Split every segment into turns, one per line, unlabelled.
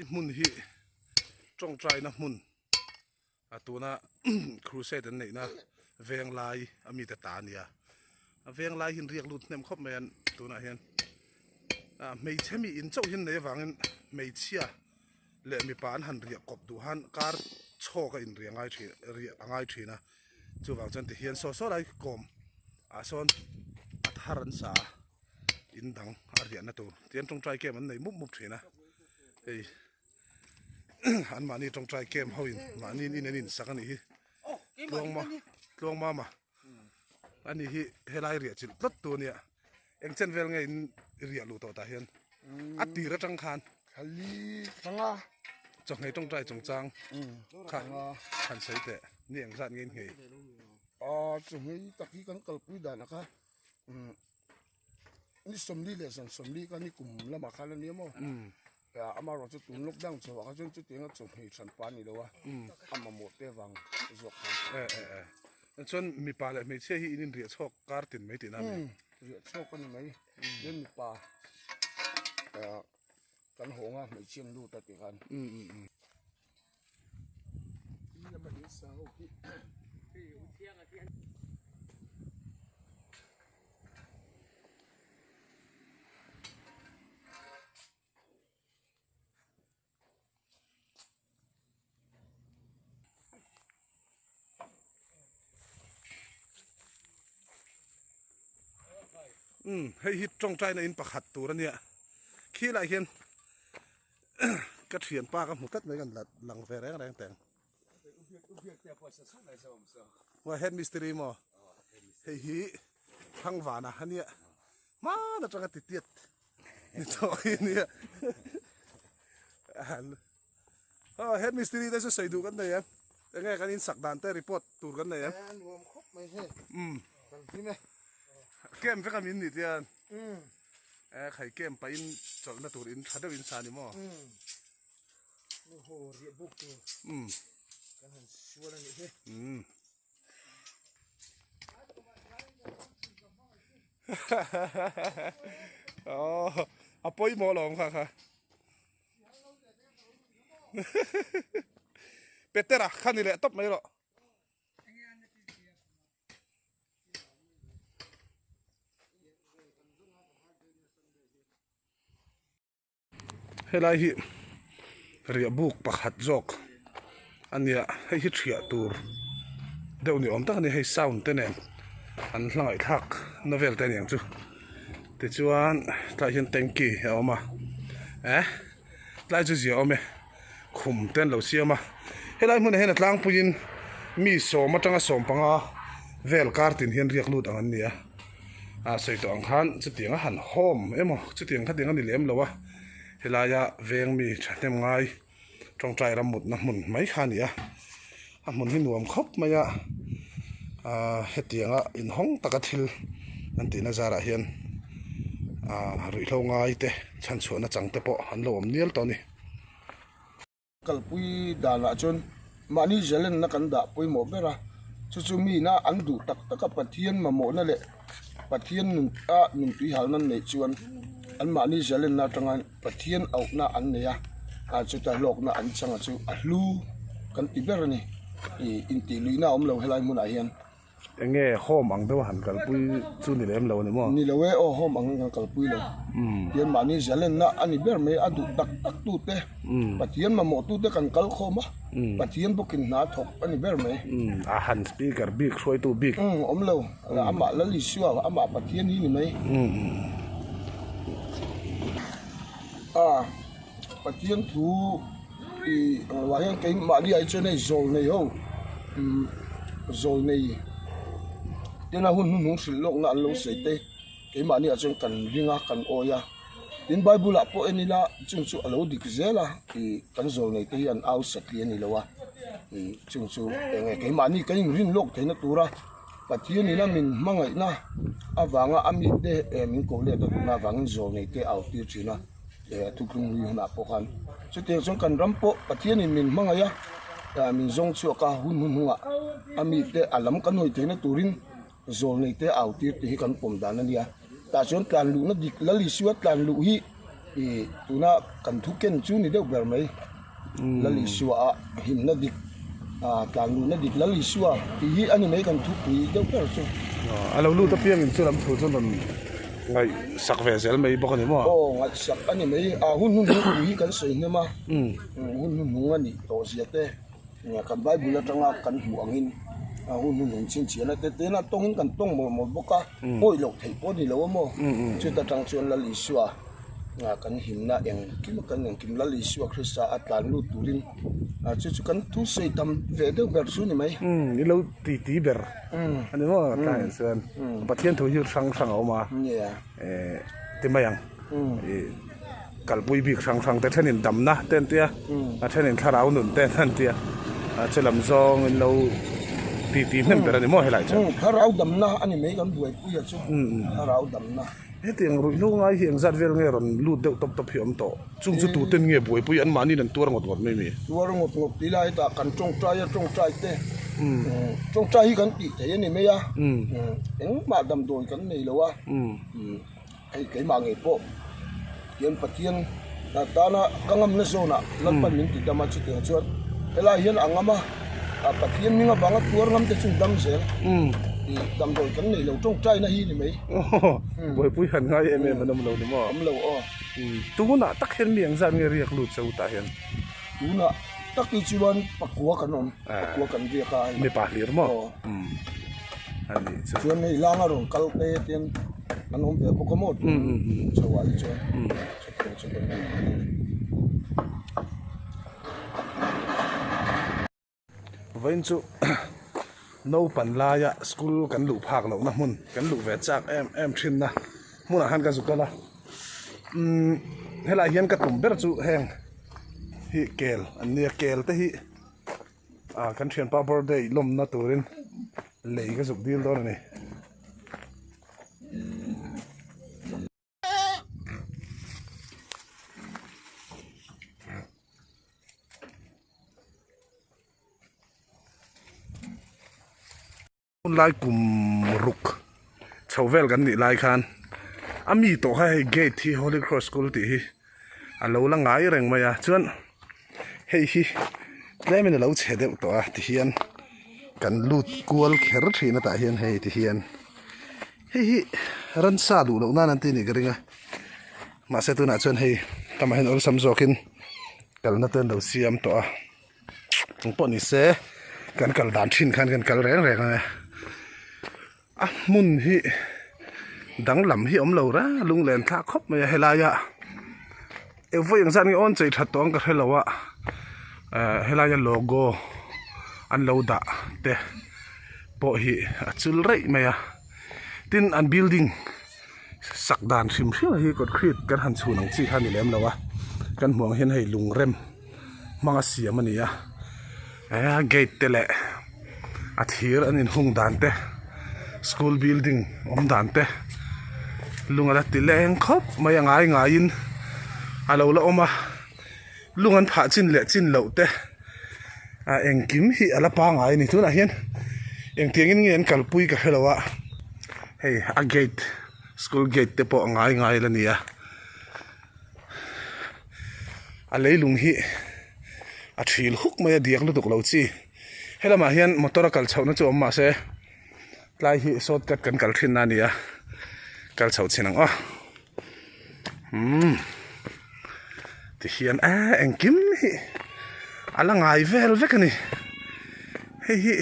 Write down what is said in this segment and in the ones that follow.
hmun hi tawngtaina hmun a tuna crusade an neihna veng lai a mite ta a nia a veng lai hi an riak lut hnem khawp mai a tunah hian ah hmeichhe mi in chauh hi an nei avangin hmeichhia leh mipa an han riah kawp duh han kar chhawk a inriah ngai thin riah a ngai thin a chuvang chuan tihian saw saw lai kawm ah sawn a thar an sa a in dang a riahna tur tihian tawngtai camp an nei mup mup thin a hei an mahni tawngtai camp ho in mahni in an insak a nih hi tluangma tluangmama ani hi helai riah chilh tlat tu ania eng chen vel nge in riah luh tawh tah hian a tir atang khan
thali thanga
chawhmeh tawngtai chungchang kha han sawi teh ni eng zat nge in nghei
a chawhmeh tak hi kan kalpui dan a kha Ni sawmli leh zan sawmli kha ni kum lamah khan a nia maw? Amaherawh chu tun lockdown chho ah kha chuan chutianga chawhmeh hran pa a ni lo a, a mamawh te vang zawk khan.
E e e. Chuan mipa leh hmeichhia hi in inriah chhuak kar tin mai tihna a ni?
Riah chhuak a ni mai. Tin mipa kan hawng a hmeichhia an lut a tih khan.
Umm hei hi tawngtaina in pakhat tur a nia khi lai hian ka thianpa ka hmu tlat mai kan lang ve reng reng teng Ua head mistiri maw hei hi Thangvana a nia hman atanga ti tiat ni tawh hi nia aw head mistiri te chu sawi duh kan nei em enge kan insak dan te report tur kan nei em umm camp vek a min nih tian e khai camp pahin chawlhna tur in tha deuh in sa ni maw.
Nu ho riah buk tur kan han sual a nih hi.
Aw a pawimawh lo ang kha kha. Petera kha ni leh tawp mai rawh. Helai hi riah buk pakhat zawk a nia hei hi thiah tur deuh ni awm tak a ni hei sound te nen an hla ngaihthlak na vel te aniang chu tichuan tlai hian tanky a awm a eh tlai chu zia awm e khum te an lo siam a helai hmunah hian a tlangpuiin mi sawm atanga sawm panga vel kar tin hian riak lut ang an ni a. A sawi tawh ang khan chutiang a han home emaw chutiang khatiang a ni lem lo a, helaia veng mi thahnem ngai tawngtai ram mutna hmun mai kha a ni a, a hmun hi nuam khawp mai a, ahh hetianga inhawng taka thil an tihna zarah hian ahh ruihhlo ngai te chhanchhuahna chang te pawh an lo awm nial tawh a ni.
Kalpui danah chuan mahni zalenna kan dah pawimawh ber a, chu chu mina an duh tak taka Pathian mamawhna leh Pathian nun a nun tuihalna an neih chuan an mahni zalenna atanga Pathian auhna an nei a, ah chuta hlawkna an changa chu a hlu kan ti ber a ni, ih intihluihna a awm lo helai hmunah hian.
Enge home ang deuh a han kalpui chu ni lem lo a ni maw?
Ni lo e, aw home ang kan kalpui lo. Tian mahni zalenna a ni ber mai, a duh tak tak tute, Pathian mamawh tute kan kal khawm a, Pathian bawkin hna thawk a ni ber mai.
A han speaker bik, hruaitu bik.
Awm lo, amah Lal Isua, amah Pathian hi ni mai. A Pathian thu i ang lo ah hian keimahni ah chuan hei zawl nei ho zawl nei tena hun hnuhnung hrilh lawkna an lo sawi te keimahni ah chuan kan ring a kan awi a tin bible ah pawh en ila chung chu a lo dik zel a ih kan zawl nei te hi an au satli a ni lo a ih chung chu eng nge keimahni kan inrin lawk theihna tura Pathian ina min hmangaihna avanga a mite min ko let a duhna avangin zawl nei te a au tir thin a. eh thuthlung hlui hunah pawh khan chutiang chuan kan ram pawh Pathianin min hmangaih a ah min zawng chhuak a hun hun hnungah a mite a lam kan hawi theihna turin zawl nei te au tir tih hi kan pawm dan a nia tah chuan tlan luhna dik Lal Isua tlan luh hi I tuna kan thu ken chu ni deuh ber mai. Lal Isua ah himna dik, tlan luhna dik Lal Isua tih hi a ni mai kan thupui deuh ber chu.
A lo lut apiangin chu lam thu chu rawn ngaihsak ve zel mai bawk a ni maw?
Aw, ngaihsak a ni mai. A hun hun hung pui hi kan sawi hnem a, hun hun hung a nih tawh zia te, kan Bible atanga kan hmuh angin a hun hun hung chhinchhiahna te tena tawngin kan tawng mawlh mawlh bawk a, awih loh theih pawh a ni lo a maw? Chuta tang chuan Lal Isua. Kan himna engkim kan engkim Lal Isua Krista a tlan lut turin chu chu kan thu sawi tam ve deuh ber chu ni mai.
Umm i lo ti ti ber a ni maw tlaiah chuan Pathian thu hi hrang hrang a awm a eh ti mai ang ih kalpui bik hrang hrang te thenin damna te an tia a thenin thlarau nun te an tia chu lam zawng in lo ti ti hnem ber a ni maw helai chuan.
Thlarau damna a ni mai kan buaipui a chu thlarau damna.
Hetiang ruihhlo ngai hi engzat vel nge rawn lut deuh tawp tawp hi awm tawh? Chung chu tuten nge buaipui an mahniin an tuar ngawt ngawt mai mi?
Tuar ngawt ngawt tih lai hetah kan tawngtai a tawngtai te tawngtai hi kan tih thei a ni mai a, engmah damdawi kan nei lo a, hei keimah ngei pawh hian Pathian tana ka ngamna zawnah Lalpan min ti dam a chutiang chuan helai hian a ngam a, Pathian hming avanga tuar ngam te chu dam zel ih damdawi kan nei lo tawngtaina hi ni mai.
Buaipui han ngai em em an awm lo ni maw?
Awm lo aw.
Tunah tak hian mi engzat nge riak lut che u tah hian?
Tunah tak hi chuan pakua kan awm, pakua kan riak a.
Mipa hlir maw? Aw. A nih chu.
Chuan hei langa rawn kal te hian an awm ve bawk a maw tun chho ah hi chuan chutiang chu kan awm a ni.
Vawiin chu naupan laia school kan luh phak lohna hmun kan luh ve chak em em thinna hmunah khan ka zuk kal a umm helaiah hian ka tum ber chu heng hi kel an nia kel te hi ah kan thianpa birthday lawmna turin lei ka zuk dil dawn a ni. Hun lai kum ruk chho vel kan nih lai khan a mi tawh kha hei gate hi Holy Cross School tih hi a lo la ngai reng mai a chuan hei hi tlem in a lo chhe deuh tawh a tihian kan lut kual kher thin a tah hian hei tihian. Hei hi ransa duh loh nan an ti anih ka ring a mahse tunah chuan hei tamah hian awlsam zawkin kalna te an lo siam tawh a eng pawh ni se kan kal dan thin khan kan kal reng reng ang e a hmun hi danglam hi a awm lo reng a lunglen thlak khawp mai a helaia eng vawi engzat nge awn chei that tawh ang ka hre lo a eh helaia logo an lo dah te. pawh hi a chul raih mai a tin an building sak dan hrim hrim hi concrete kan han chhun ang chi kha a ni lem lo a kan hmuh ang hian hei lung rem hmanga siam a ni a eh gate te leh a thir an inhung dan te school building awm dan te lung a la ti leng khawp mai a ngai ngaiin a lo la awm a lung an phah chin leh chin loh te. Ah engkim hi a la pangai a ni tunah hian engtiang in nge an kalpui ka hrelo a hei a gate school gate te pawh a ngai ngai la ni a a leilung hi a thil huk mai a diak lutuk lo chi helamah hian motor a kal chhoh na chu awm mahse tlai hi shortcut kan kal thin na a ni a kal chhoh chhin ang aw. Umm tihian eee engkim hi a la ngai vel vek a ni hei hi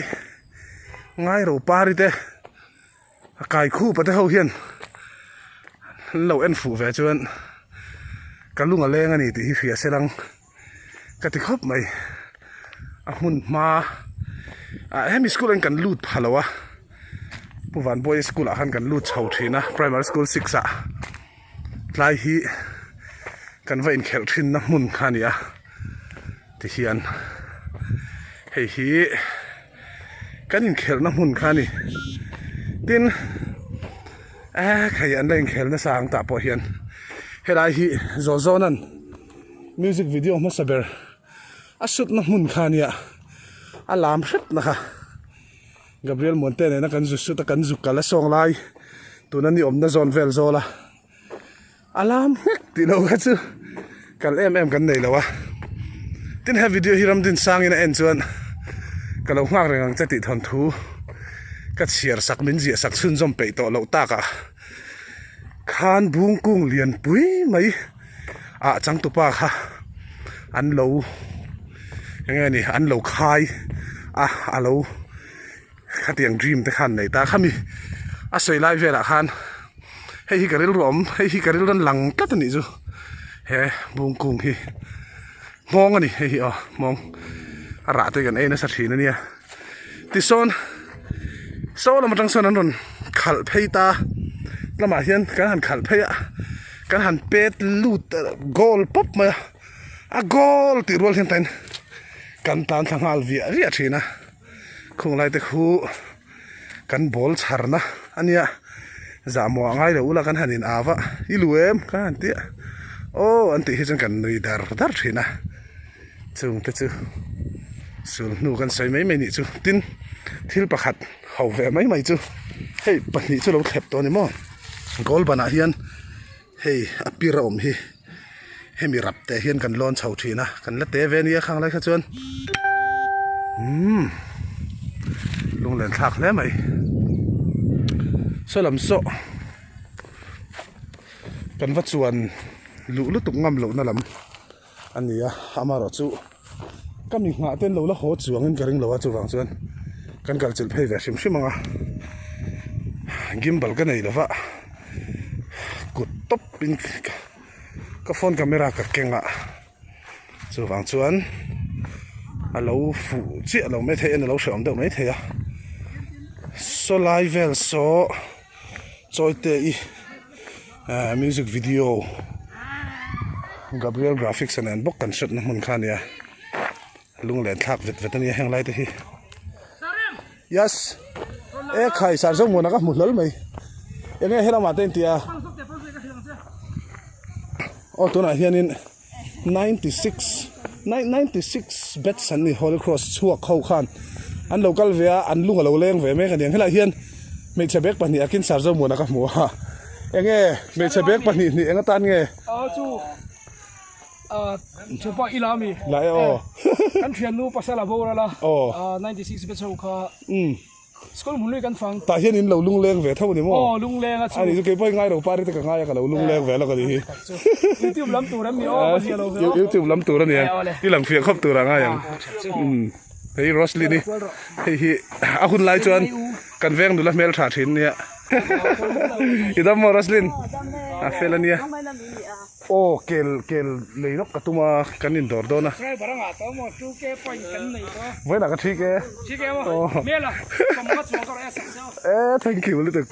ngai ro pari te a kai khup a te ho hian an lo en fuh ve chuan ka lung a leng a ni tih hi hria se lang ka ti khawp mai a hmun hma ah hemi school ah hian kan lut pha lo a Pu Vanbuaia school ah khan kan lut chho thin a primary school six ah tlai hi kan va inkhelh thin na hmun kha a ni a tihian hei hi kan inkhelh na hmun kha a ni tin eh hei an la inkhelh nasa ang tah pawh hian helai hi zaw zawn an. Music video hmasa ber a shoot na hmun kha ania a lam hrep na kha Gabriel Muante nena kan zu shoot a kan zu kal a sawng lai tuna ni awmna zawn vel zawl a. A lam nghek tih loh kha chu kal em em kan nei lo a. Tin he video hi Ramdin sangin a en chuan ka lo nghak reng ang che tih thawnthu ka chhiar sak min ziah sak chhunzawm peih tawh loh takah khan bung kung lian pui mai ah changtupa kha an lo eng nge ni an lo khai a a lo Khatiang dream te khan nei ta khami a sawi lai velah khan hei hi ka rilru awm hei hi ka rilru lang tlat a nih chu he bungkung hi hmawng a ni hei hi aw hmawng a rah te kan ei nasa thin a nia tisawn saw lam atang sawn an rawn khalh phei ta lamah hian kan han khalh phei a kan han pet lut goal pawp mai a a goal tih rual hian tain kan tan thla nghal viah viah thin a. Khung lai te khu kan ball chharna a nia zahmawh a ngai lo ula kan han in au a i lu em ka han ti a aw an tih hi chuan kan nui dar dar thin a chung te chu sul hnu kan sawi mai mai nih chu tin thil pakhat ho ve mai mai chu hei pahnih chu lo thlep tawh a ni maw goal banah hian hei a pir a awm hi hemi rap teh hian kan lawn chho thin a kan la te ve ania khang lai kha chuan umm lunglen thlak hle mai saw lam saw kan va chuan luh lutuk ngam loh na lam a ni a amaherawhchu ka mi nghah te an lo la haw chuangin ka ring lo a chuvang chuan kan kal chilh phei ve hrim hrim ang a gimbal ka nei lova kut tawp in ka phone camera ka keng a chuvang chuan a lo fuh chiah lo maithei a ni lo hrehawm deuh maithei a saw lai vel saw chawite i. Ahh music video Gabriel graphics a nen bawk kan hriatna hmun kha a nia lunglen thlak vet vet a nia heng lai te hi yes e khai sar zawng muana ka hmu hlawl mai enge helamah te intia aw tunah hianin 96 96 bets an ni Holy Cross chhuak ho khan an lo kal ve a an lung a lo leng ve mek a niang helaiah hian hmeichhe bag pahnih a kin sar Zomuana ka hmu a enge hmeichhe bag pahnih hnih eng atan nge
a chu a thupa i la mi
la e aw
kan thiannu pasal a boral a
aw
96 bets ho kha School hmun lui kan fang.
Tah hian in lo lungleng ve tho a ni maw?
Aw, lungleng a chu.
A ni chu kei pawh i ngai lo pari te ka ngai a ka lo lungleng ve lawk a ni hi.
YouTube lam tur em ni aw, ka zia lo ve aw.
YouTube lam tur a ni ang, i lang fiah khawp tur a ngai ang. Hei Roslyn i, hei hi a hun lai chuan kan veng nula hmel tha thin nia. I dam maw Roslyn? A fel a nia. Aw kel kel lei lawk ka tum a kan indawr dawn a.
Driver a ngah tawh maw 2k point kan nei tawh a.
Vawiinah ka 3k.
3k maw? Mela pawmna chuang ka rawn en sak che aw.
E thank you lutuk.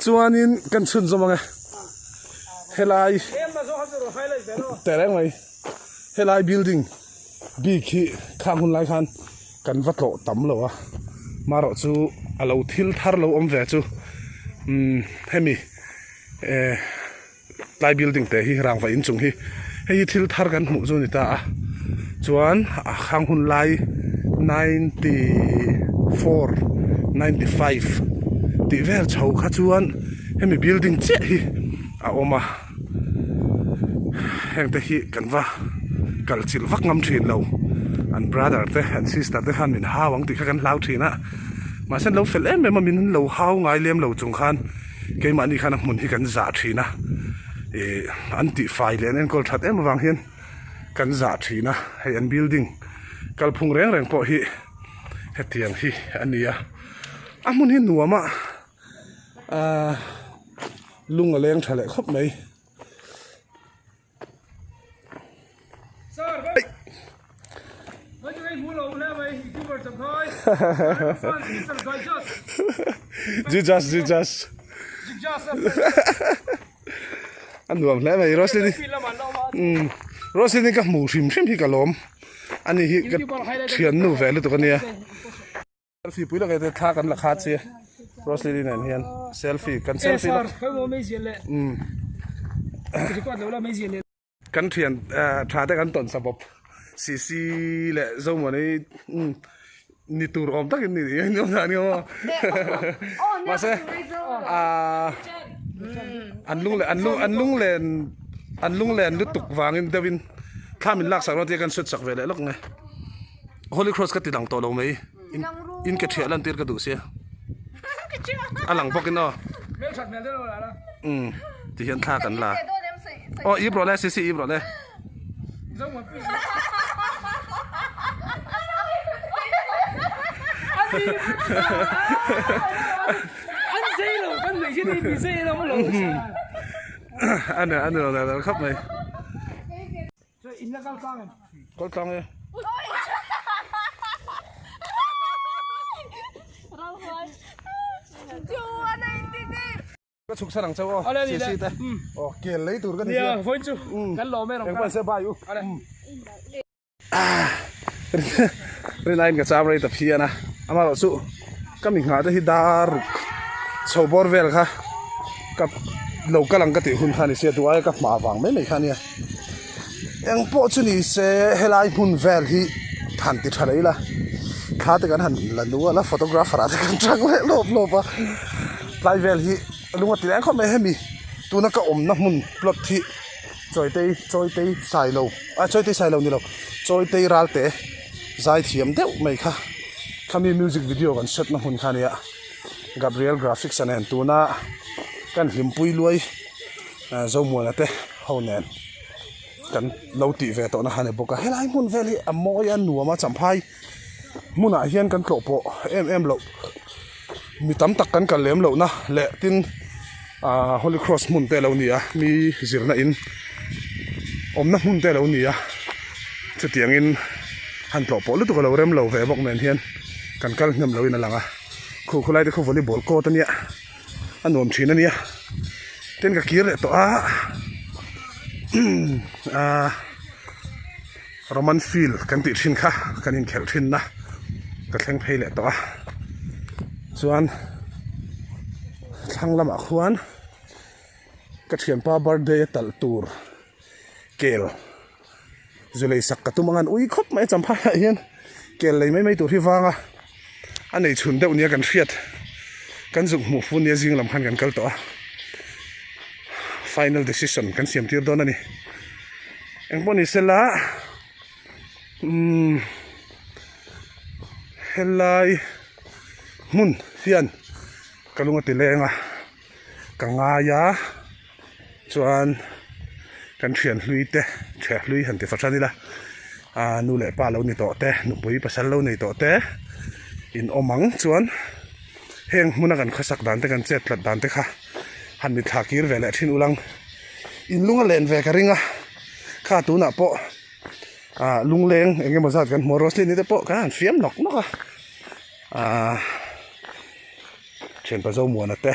Chuanin kan chhunzawm ang e. Helai.
Tlem zawk a chu rawn highlight ve lo.
Teh reng mai. Helai building bik hi khang hun lai khan kan va tlawh tam lo a. Marawh chu a lo thil thar lo awm ve chu umm hemi eh. Tlai building te hi rangva inchung hi hei hi thil thar kan hmuh chu a ni ta a chuan a khang hun lai 94 95 tih vel chho kha chuan hemi building chiah hi a awm a heng te hi kan va kal chilh vak ngam thin lo an brother te an sister te khan min hau ang tih kha kan hlau thin a mahse an lo fel em em a min lo hau ngai lem lo chung khan. Keimahni khan a hmun hi kan zah thin a, ih an tihfai leh an enkawl that em avang hian kan zah thin a, hei an building kalphung reng reng pawh hi hetiang hi a ni a, a hmun hi nuam a, ahh lung a leng tha leh khawp mai. Jesus Jesus a nuam hle mai Roslyn umm Roslyn hi ka hmuh hrim hrim hi ka lawm ani hi ka thiannu ve lutuk ania. Selfie pui lawk e te thla kan la kha che Roslyn nen hian selfie kan selfie lawk umm kan thian tha te kan tawn sa bawp sisi leh Zomuani umm ni tur awm takin ni ni awm dan emaw mahse ahh. An lung an lung an lunglen an lunglen lutuk vangin deuhin thla min laksak rawh tia kan shoot sak ve leh lawk nge. Holy Cross ka ti lang tawh lo mai in in ke thiah lan tir ka duh sia. A lang bawkin aw. Umm ti hian thla kan la. Aw ip rawh le sisi ip rawh le. Ani ani lo lo khawp mai. Kal tlang e. Ka chhuk san ang chauh aw CC te aw kel lei tur ka ni sia
vawiin chu kan lawm e
eng pawh se bai u rinaiin ka cham rei ta phian a amaherawh chu ka mi nghah te hi dar ruk chho bawr vel kha ka lo kal ang ka tih hun kha ni sia duh aia ka hma vang mai mai kha ania eng pawh chu ni se helai hmun vel hi han ti tha leh ila thla te kan han la nu a la photographer ah te kan tang leh lawp lawp a tlai vel hi lung a ti leng khawp mai hemi tuna ka awmna hmun plot hi chawitei chawitei sailo ah chawitei sailo ni lo chawitei ralte zai thiam deuh mai kha khami music video kan set na hmun kha a nia Gabriel graphics a nen tuna kan hlimpui luai Zomuana te ho nen kan lo tih ve tawhna kha a ni bawk a helai hmun vel hi a mawi a nuam a champhai hmunah hian kan tlawh pawh em em loh mi tam tak kan kal lem lohna leh tin ah holy cross hmun te a lo ni a mi zirna in awmna hmun te a lo ni a chutiangin han tlawh pawh lutuk a lo rem lo ve bawk nen hian kan kal hnem loin a lang a khu khulai te khu volleyball court a nia. a nuam thin a nia tin ka kir leh tawh a ahh roman field kan tih thin kha kan inkhelh thin na ka thleng phei leh tawh a chuan thlang lamah khuan ka thianpa birthday a talh tur kel zu lei sak ka tum ang an ui khawp mai a champhai ah hian kel lei mai mai tur hi vang a a nei chhun deuh nia kan hriat kan zuk hmuh fun nia zing lam khan kan kal tawh a final decision kan siam tir dawn a ni engpawh ni sela umm helai hmun hian ka lung a ti leng a ka ngai a. Chuan kan thian hlui te thian hlui han ti fahran ila ah nu leh pa lo ni tawh te nupui pasal lo nei tawh te in awm ang chuan heng hmuna kan khawsak dan te kan chet tlat dan te kha han mi thla kir ve leh thin ulang in lung a len ve ka ring a kha tunah pawh ah lungleng eng emaw zat kan hmu a Roslyn-i te pawh kan han fiam nawk nawk a ah. Thianpa Zomuana te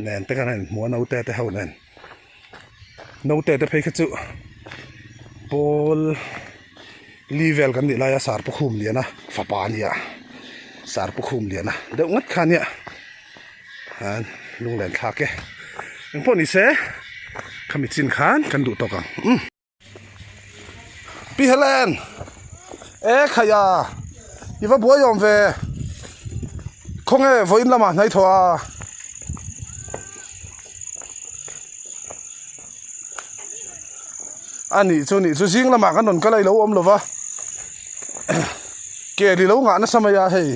nen te khan a inhmu a naute te ho nen naute te phei kha chu pawl li vel kan nih laia Sarpukhum liana fapa a nia Sarpukhum liana deuh ngat kha a nia an lunglen thlak e engpawh ni se khami chin khan kan duh tawk ang umm. Pi Helen e khaih a i va buai awm ve khawnge vawiin lamah hnaih thawh a a nih chu nih chu zing lamah kan rawn kal a i lo awm lo va kel i lo ngah nasa mai a hei.